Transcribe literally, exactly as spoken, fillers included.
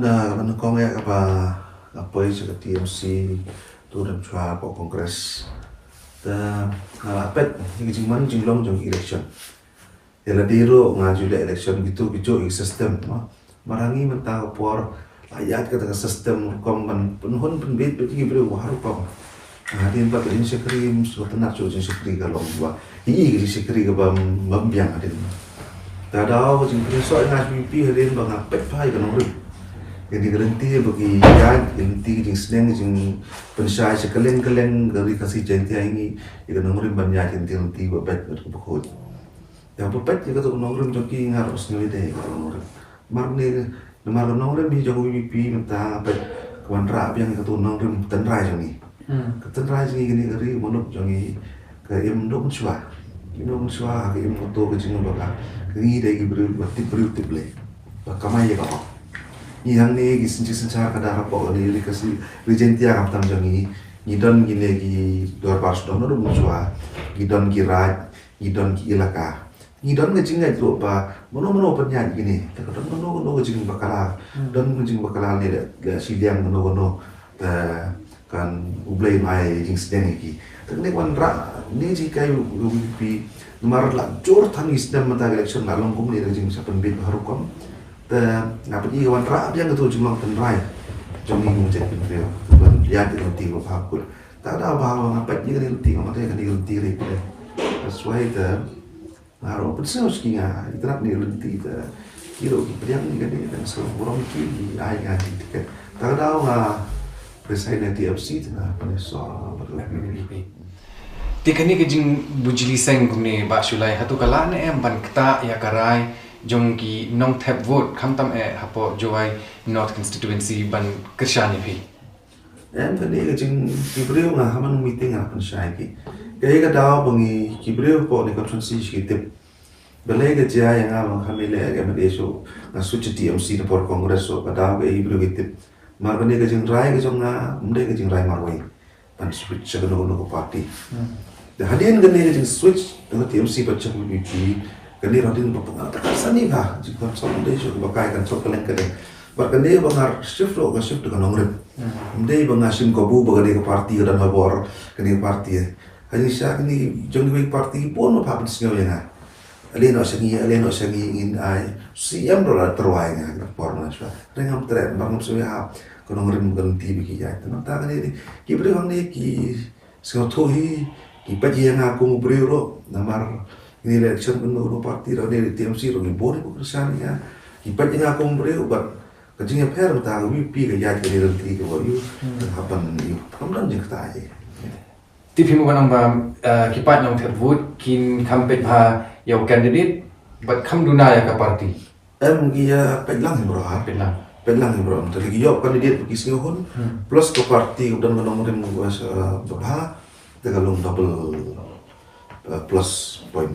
Ka ban kong ïa kaba nga poi sha ka T M C tu dang chwa ko Congress. Te nga la peit ïa ka jingman jinglong jong election. Ïa lade ruh nga ju leh election kitu ki jong i system ma. Mar hangi mynta ka por la ïaid kata ka system rukom ban pynhun pynbeit beit ki briew ha rukom. Hadien pat ka jingshakri, sngewtynnat shuh jingshakri ka long ba i ka jingshakri kaba ym biang hadien. Te daw ka jingpynïasoh nga VPP hadien ba nga peit bha ïa ka nongrim. Kane ka lynti ba ki ïaid, ka lynti ka jingsneng, jingpynshai sha kylleng kylleng ka Ri Khasi Jaiñtia ïa ngi, ïa ka nongrim ban ïaid ka lynti, lynti ba beit bad kaba khuid. Te ba peit ïa kato ka nongrim jong ki nga ruh sngew ïa dei ka nongrim. Mar ne, namar ka nongrim hi jong VPP mynta peit ka wanrah biang ïa kato ka nongrim tynrai jong ngi. Hmm. Ka tynrai jong ngi kane ka ri, ka muluk jong ngi ka im duk mynshuwa. Im duk mynshuwa, ka im kato ka jingim ba ka, ka ngi dei ki briew ba tip briew tip lei. Ba kamai ïa ka hok. Ngi hangne ki synshar synshar ka dei hapoh kane Ri Khasi, Ri Jaiñtia khamtam jong ngi. Ngi don kine ki dorbar sdang na duk mynshuwa. Ngi don ki raid, ngi don ki ilaka. Ngi don ka jingngeit ruh ba mano mano pynïaid kine. Te ka don kano kano ka jingbakla. Hmm. Don ka jingbakla ne da, da shiliang kano kano. Te kan U Blei un ai jingsneng ïa ki. Te kane ka wanrah ne jinghikai VPP namar la jur than ngi snem mynta ka election la long kumne da jingshah pynbeit ha rukom. Te nga peit ïa ka wanrah biang kato jinglong tynrai jong ngi kum jaitbynriew. Ban ïaid ïa ka lynti ba bha kut. Te ka daw ba nga peit ïa kane ka lynti nga mut ïa kane ka lynti ri pule. That's why te nga ruh pynsngew sha ki, nga itynnad ïa ka lynti te ki ruh ki pdiang ïa kane, te nga sngew burom ïa ki, ki ai nga ki tiket. Te ka daw nga resign na T M C te nga pynïasoh bad ka VPP. Te kane ka jingbujli seng kumne Bah Shullai, hato ka lah ne em ban ktah ïa ka rai jong ki nongthep vote khamtam eh hapoh Jowai North Constituency ban kyrshan ïa phi? Em, kane ka jing, ki briew nga ha man meeting nga pynshai ki. Kaei ka daw ba ngi ki briew hapoh kane ka constituency ki tip. Balei ka jia ïa nga ba nga kham leh ka M L A shuh, nga switch sha T M C na por Congress shuh, ka daw kaei ki briew ki tip. Mar kane ka jingrai ka jong nga ym dei ka jingrai marwei ban switch sha kano kano ka party. Hmm. Te hadien kane ka jingswitch na T M C bad sha VPP, kane ruh hadien ba nga pyrkhat sani ka jingkonsult, ym dei shuh ba kai konsult kylleng kylleng. Bad kane ba nga shift ruh, nga shift da ka nongrim. Hmm. Ym dei ba nga shim kabu ba kane ka party ka don ha bor, kane ka party. Ha jingshisha kine jong kiwei ki party bun ba phah pynsngew ïa nga. Ale noh sha ngi, ale noh sha ngi, ngin ai. C M ruh la tyrwa ïa nga ha kine ki por mynshwa. Hynrei ngam treh, namar ngam sngew ïahap ka nongrim ka lynti ba ki ïaid. Te mynta kane, ki briew hangne ki sngewthuh hi, ki peit ïa nga kum u briew ruh, namar kine election kano kano party ruh, ne T M C ruh, ngi bun ki kyrshan ïa nga. Ki peit ïa nga kum u briew, bad ka jingïapher mynta ka VPP ka ïaid kane ka lynti kaba ïoh, hmm, ka hap ban ïoh. Kam don jingktah ei. Te phim wan ong ba, eh, ki paid nongthep vote kin kham peit bha ïa u candidate, bad kham duna ïa ka party. Em, ki ïa peit lang hi baroh ha. Peit lang. Peit lang hi baroh. Te lada ki ïoh candidate ba ki sngewhun, hmm, plus ka party ka don ka nongrim ba, eh, ba bha, te ka long double, eh, plus point.